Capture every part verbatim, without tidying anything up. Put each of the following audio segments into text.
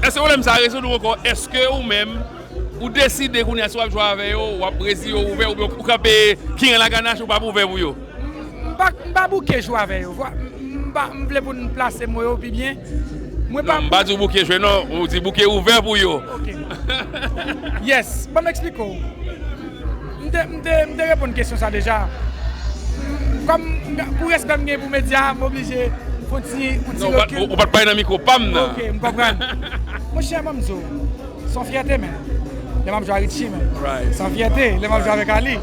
Èske pwoblèm sa a rezoud ou ankò? Èske ou menm, ou deside kounye a si w ap jwe avè yo, w ap resi yo ouvè, oubyen ou kanpe kiren laganach, ou p ap ouvè pou yo? M pa, m pa bouke jwe avè yo. Vwa-, m pa, m vle pou n plase mo yo pi byen. Mwen pa. Non, m pa di w bouke jwe, non. Ou di bouke ouvè pou yo. Ok. Yes. Ban m eksplike w. M te, m te, m te reponn kesyon sa deja. Kòm, pou respè m gen pou medya, m oblije fè yon ti, yon ti rekil. Non, ou pa t pale nan mikwo pa m nan. Ok, m konprann. Monchè, ban m di w. Se yon fyète, men. Lè m ap jwe a Richie, men. Se yon fyète, lè m ap jwe avèk Ali.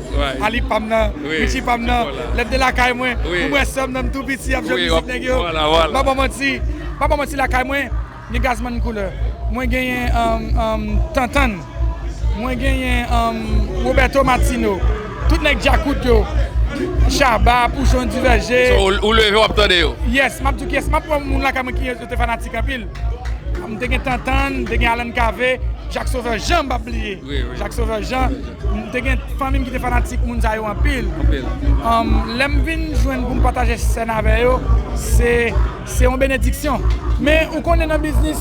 Ali pa m nan, Richie pa m nan. Lè m te lakay mwen, pou mwen sè m nan, m tou piti, ap jwe mizik nèg yo. M pa ba w manti, m pa ba w manti, lakay mwen, gen Gazman Couleur. Mwen genyen, um, um, Tantann. Mwen genyen, um, Roberto Martino. Tout nèg Djakout yo. Shabba, Pouchon, Divèje. So, ou, ou leve, w ap tande yo? Yes, m ap di w ki yes. M ap pran moun lakay mwen ki yo te fanatik anpil. M te gen Tantann, m te gen Alan Cavé, Jacques Sauveur Jean, m p ap bliye. Jacques Sauveur Jean. M te gen fanmi m ki te fanatik moun sa yo anpil. Um, lè m vin jwenn pou m pataje sèn avè yo, se, se yon benediksyon. Men ou konnen nan biznis,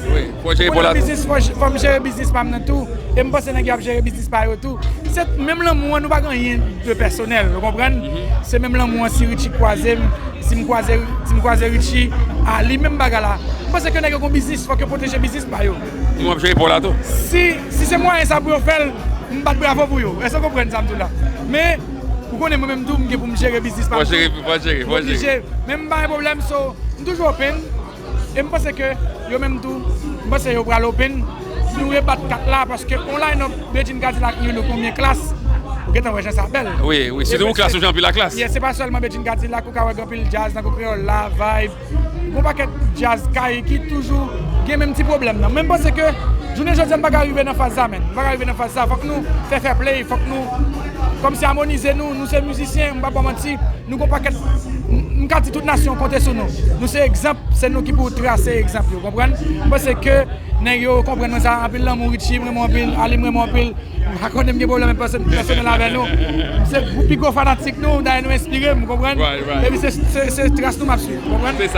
ou konnen nan biznis, fò, fò m jere biznis pa m nan tou. E m panse nèg yo ap jere biznis pa yo tou. Se menm lanmou an, nou pa gen anyen de pèsonèl, ou konprann? Se menm lanmou an, si Richie kwaze m, si m kwaze, si m kwaze Richie, a, li menm bagay la. M panse ke nèg yo gon biznis, fòk yo pwoteje biznis pa yo. Nou ap jere pa w la tou. Si, si se mwayen sa pou yo fè l, m bat bravo pou yo. Èske w konprann sa m di w la? Men, ou konnen mwen menm tou, m gen pou m jere biznis pa m tou. Fò jere, fò jere, fò jere. M oblije, men m pa gen pwoblèm, so, m toujou open. E m panse ke yo menm tou, m panse yo pral open. Nou rebat kat la, paske on line-up Bedjine Cadillac, nou, nou konbyen Klass? Ou gentan wè jan sa bèl. Wi, wi, sitou pou Klass, ou jan anpil a Klass. Yeah, se pa sèlman Bedjine Cadillac, ou ka wè gen anpil djaz, tankou Kreyòl la, Vibe. Gon pakèt djaz kay ki toujou gen menm ti pwoblèm nan. Men m panse ke jounen jodi a, n pa ka rive nan faz sa, men. N pa ka rive nan faz sa. Fòk nou fè fair play, fòk nou, kòmsi, amonize nou. Nou se mizisyen, m pa ba w manti. Nou gon pakèt, m, m ka di tout nasyon konte sou nou. Nou se egzanp, se nou ki pou trase egzanp yo, konprann? M panse ke nèg yo konprann mwen sa, anpil lanmou Richie, m renmen w anpil, Ali, m renmen w anpil. M pa konnen m gen pwoblèm pèsonèl avè nou. Se pi gwo fanatik nou, dayè nou enspire m, konprann? Epi se, se, se tras nou m ap swiv, konprann? Se sa.